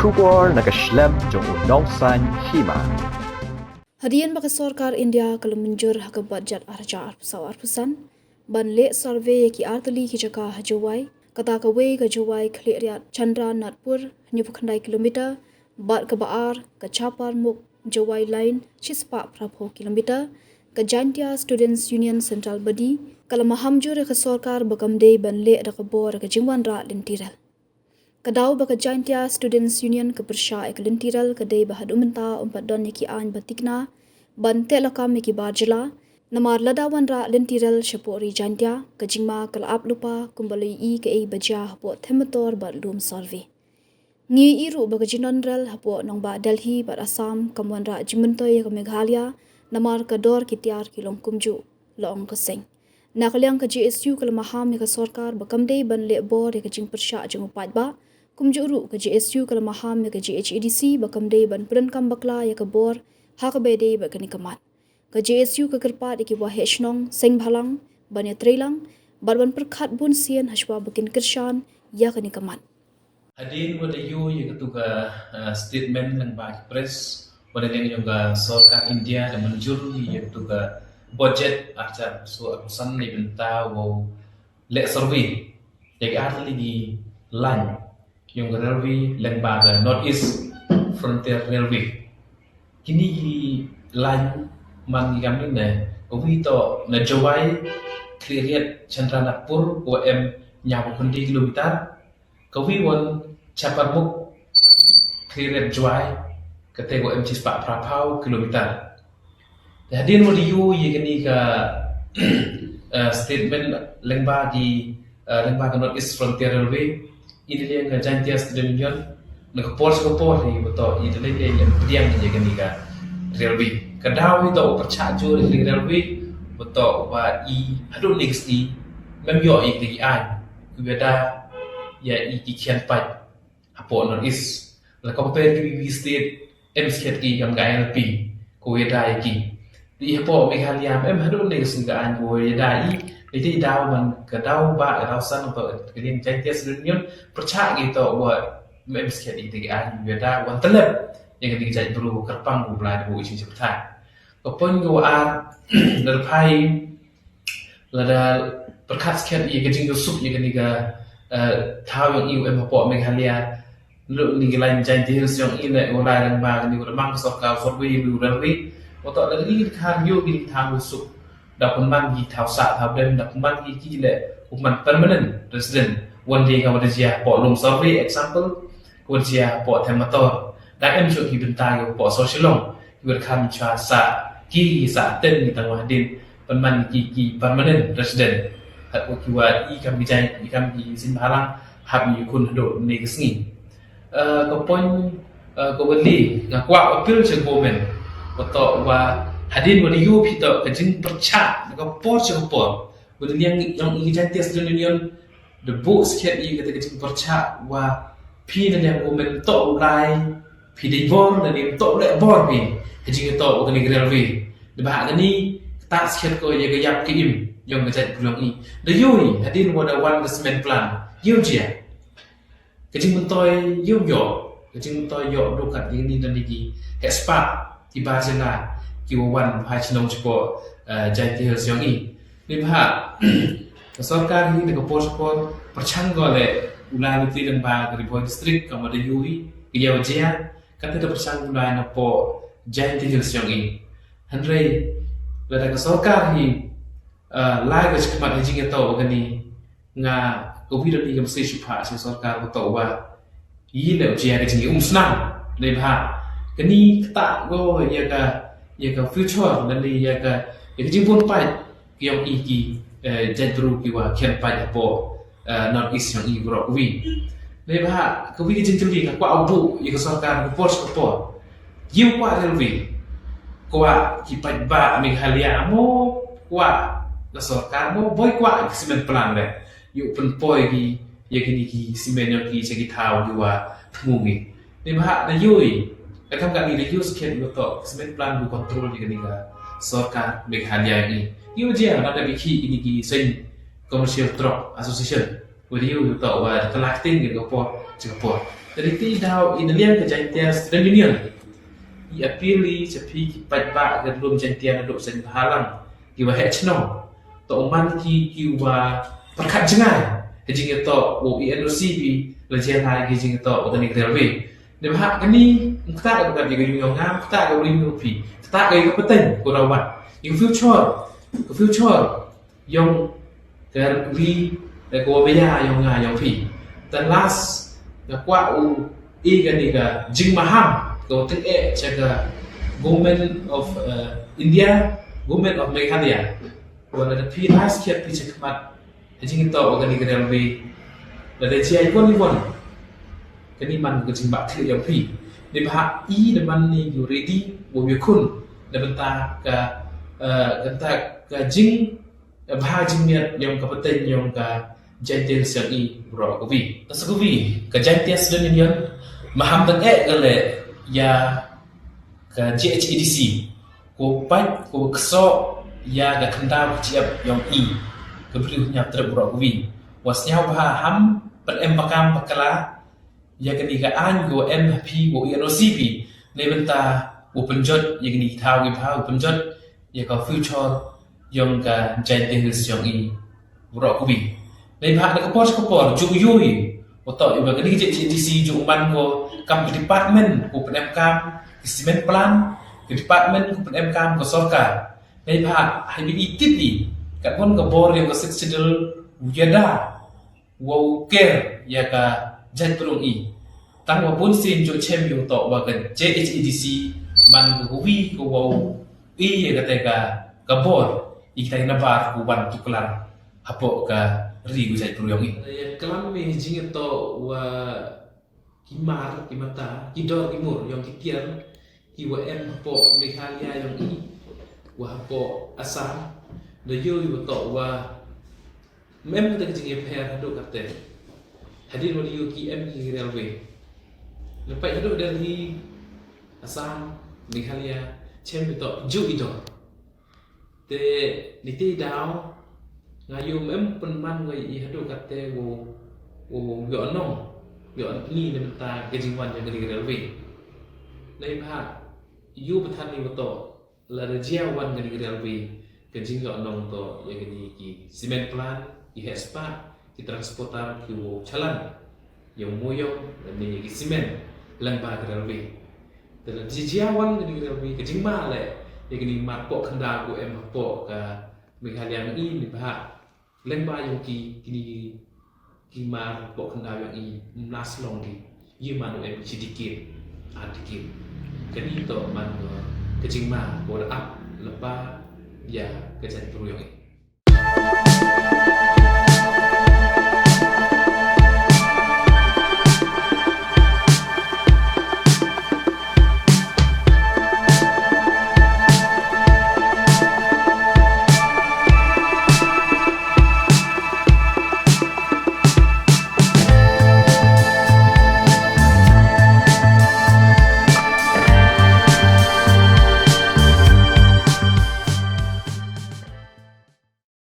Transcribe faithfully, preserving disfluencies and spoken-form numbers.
Khubor na ka shlem jong u Nongsaiñ Hima. Hadien ba ka sorkar India ka la mynjur ha ka budget ar hajar arphew saw arphew san ban leh survey ïa ki artylli ki jaka ha Jowai, kata kawei ka Jowai Khliehriat Chandra Nagpur, hynñiewphew khyndai kilometer, bad kaba ar ka Chaparmukh Jowai line, shispah phraphew kilometer, ka Jaintia Students Union Central Body ka la maham jur ïa ka sorkar ba kam dei ban leh da ka bor ka jingwanrah lynti rel. Ka daw ba ka Jaintia Students Union ka pyrshah ïa ka lynti rel ka dei ba haduh mynta ym pat don ïa ki aiñ ba thikna ban teh lakam ïa ki bar jylla. Namar lada wanrah lynti rel shapoh ri Jaintia, ka jingma ka la ap lypa kumba la ïohi kaei ba jia hapoh Them Metor bad Lum Survey. Ngi ïohi ruh ba ka jingdon rel hapoh nongbah Delhi bad Assam kam wanrah jingmyntoi ïa ka Meghalaya, namar ka dor ki tiar ki long kumjuh, la ong ka seng. Na ka liang ka J S U ka la maham ïa ka sorkar ba kam dei ban leh bor ïa ka jingpyrshah jong u paidbah. Kumjuh ruh ka J S U ka la maham ïa ka J H A D C ba kam dei ban pyndonkam bakla ïa ka bor ha kaba ïadei bad kane ka mat. Ka J S U ka kyrpad ïa ki waheh shnong, seng bhalang ban ïatreilang bad ban pyrkhat bun sien hashwa ba kin kyrshan ïa kane ka mat. Hadien ba da ïoh ïa katu ka, uh, statement lyngba ki press, ba da liang jong ka sorkar India da mynjur ïa katu ka budget ar hajar arphew saw arphew san na ka bynta wow leh survey ïa ki artylli ki line jong ka railway lyngba ka North East Frontier Railway. Kine ki line man ki kam ne, kawei toh na Jowai Khliehriat Chandra Nagpur, ka em hynñiewphew khyndai kilometer, kawei wan Chaparmukh Khliehriat Jowai, kata ka em shispah phraphew kilometer. Te hadien ba da ïoh ïa kane ka, eh, statement lyngba ki, eh, lyngba ka North East Frontier Railway, ïa na liang ka Jaintia Student Union, na ka por sha ka por hi, ba toh ïa na liang ïa pdiang ïa kane ka railway. Ka daw hi toh u pyrshah jur ïa kane ka railway, ba toh ba i haduh ne ka sngi mem ïoh ïa ki aiñ kiba da ïa i ki khian paid hapoh North East. La compare ki wi state, em skhet ki kam ka I L P, ko ïada ïa ki. Te hapoh Meghalaya em haduh ne ka sngi ka aiñ ko ïada i. Te daw man ka daw ba ka daw san ba ka liang Jaintia Student Union pyrshah ki toh ba em skhet ki te ki aiñ ïada wan tlep ïa ka ding jait bru kyrpang ko Blai da bu i sing chapthai. Ka point ko ar, lada phai, lada pyrkhat skhet ïa ka jingïasuk ïa kane ka, eh, thaw jong i u em hapoh Meghalaya. Luk ni ka line Jaintia Hills jong i ne u lai lang ba ni u da mang ka sorkar sorkar wi u railway. Wa toh lada ngi kha ïoh ngi thaw ïasuk, da pynman ki thaw sah thaw dem, da pynman ki ki le u man permanent resident. Wan dei ka wa da jia hapoh Lum Survey example, ka wa da jia hapoh Them Metor. Da em shuh ki bynta ki hapoh Sohra Shillong, ki wa da kham shuwa sah ki sah ten ki tang wa hadien pynman ki ki permanent resident. Hapoh ki wa i kam ki jai, i kam ki seng bhalang, hap ïakhun haduh ne ka sngi. Eh, ka point, eh, ka wa li, nga kwah appeal sha government, wa toh wa hadien wa da ïoh phi toh ka jingpyrshah na ka por sha ka por, wa da liang jong i Jaintia Student Union da buh skhet ïa kata ka jingpyrshah wa phi na liang government toh u lai, phi dei bor na liang toh u leh bor phi ha jingtoh wa kane ka railway. Da ba ha kane ka ta skhet ko ïa ka ïap ka im jong ka jaitbynriew jong i. Da ïoh i hadien wa da wan ka cement plant, ïoh jia. Ka jingmyntoi ïoh ïoh, ka jingmyntoi ïoh duh kat ïa kine na ki expert, ki bar jylla, ki wa wan phai shnong shapoh, eh, Jaintia Hills jong i. Ni ba ha ka sorkar hi na ka por sha ka por pyrshang ko le u lai lynti lyngba ka Ri Bhoi District, ka ma da ïoh i ka ïa wa jia, kata da pyrshang u lai na poh Jaintia Hills jong i. Hynrei lada ka sorkar hi, eh, lai ka shikmat ha jingïatoh wa kane, nga ka wi da ni ka message shu phah sha sorkar ba toh wa i le u jia ka jingïaumsnam. Lei ba ha kane ka ta ko ïa ka, ïa ka future lane ïa ka, ïa ka jingbun paid ki ïong i ki, eh, jaitbru ki wa khian paid hapoh, eh, North East ïong i baroh ka wi. Lei ba ha ka wi ka jingkylli nga kwah u buh ïa ka sorkar ka por sha ka por. Ïa u kwah railway, kwah ki paidbah Meghalaya mo, kwah ka sorkar mo, boi kwah ki cement plant le. Ïa u pynpoi ki, ïa kine ki cement ïong ki sha ki thaw ki wa thmu ngi. Ni ba ha da ïoh i, ka kam ka ni da ïoh skhem ïa u toh cement plant u control ïa kane ka sorkar Meghalaya ngi. Ïa u jia na da bikhi kine ki seng Commercial Truck Association. Wa da ïoh u toh wa da ka la ktien ïa ka por sha ka por. Te dei te i daw i na liang ka Jaintia Student Union i appeal i cha phi ki paidbah ka lum Jaintia naduh seng bhalang ki wa heh chnong. To u man ki ki wa pyrkhat jngai ha jingïatoh u E N O C B la jia na ki jingïatoh u tani ka railway. Dei bha kani mkta ka kat ya ka yung yong nga mkta ka ring yong phi kata ka ya ka pateng ko rawan ya ka future ka future yong ka ri da ko baya yong nga yong phi. Tan las nga kwa u i kani ka jingmaham ko teng e cha ka Government of uh, India, Government of Meghalaya. Wala da phi ras kiat phi chakmat ha jingïatoh wa kani ka railway. Da da jia iwon iwon kani man ka jingbak thli yong phi. Dei bha i da man ni yu ready wo yu khun da bynta ka uh, bynta ka jing bha jingmiat yong ka pateng yong ka Jaintia Hills yong i bro ko bi. Ka sa ko bi ka Jaintia Student Union maham tang e ka le ya ka J H A D C ko pait ko kso ya ka khandaw ka chiap yong i ka bri nyap trep bro ko bi. Wa sñiaw bha ham pan em bakam bakla ya kani ka ain ko em ha phi ko E N O C B ne bynta u pynjot ya kani thaw ki bha u pynjot ya ka future yong ka Jaintia Hills yong i bro ko bi. Dei bha na ka por ka por ju yui u to i ba kani J H A D C ju man ko kam ka department ko pan em kam ki cement plant ki department ko pan em kam ko sorkar. Dei bha hai bi i tip i kat bon ka bor yong ka Sixth Schedule u yada wow ker ya ka jait prung i. Tang wa bun sin ju chem yu to wa ka J H A D C man ka wi ko wow i ya ka te ka ka bor i ka te na bar ku wan tuklar hapo ka ri ku jait prung i. Ya kalam mi jing to wa ki mar ki mata ki dor ki mur yong ki tiar ki wa em hapo Meghalaya yong i wa hapo Assam da yo i wa to wa mem kata ka jingïapher haduh kate hadin wa yo ki em ki railway lepai haduh Delhi Assam Meghalaya chem i to ju i dor. Te niti daw nga yu mem pynman nga i haduh kate wo wo yo nong yo ni ne menta ka jingwan ya kani railway. Nei bha yu pathan ni wato la rajia wan kani railway ka jing yo nong to ya kani ki cement plant ki hespa ki transporter ki wo chalan ya moyong ne ya ki cement lang ba ka railway. Te la jia wan kani railway ka jingma le ya kani mar pok khanda ko em pok ka Meghalaya i ni bha leng ba yong ki kini ki mar pok khanda yong i mlas long di ye man em chi dikit a dikit kani to man ka jingma ko da ap lepa ya ka jan pru yong i.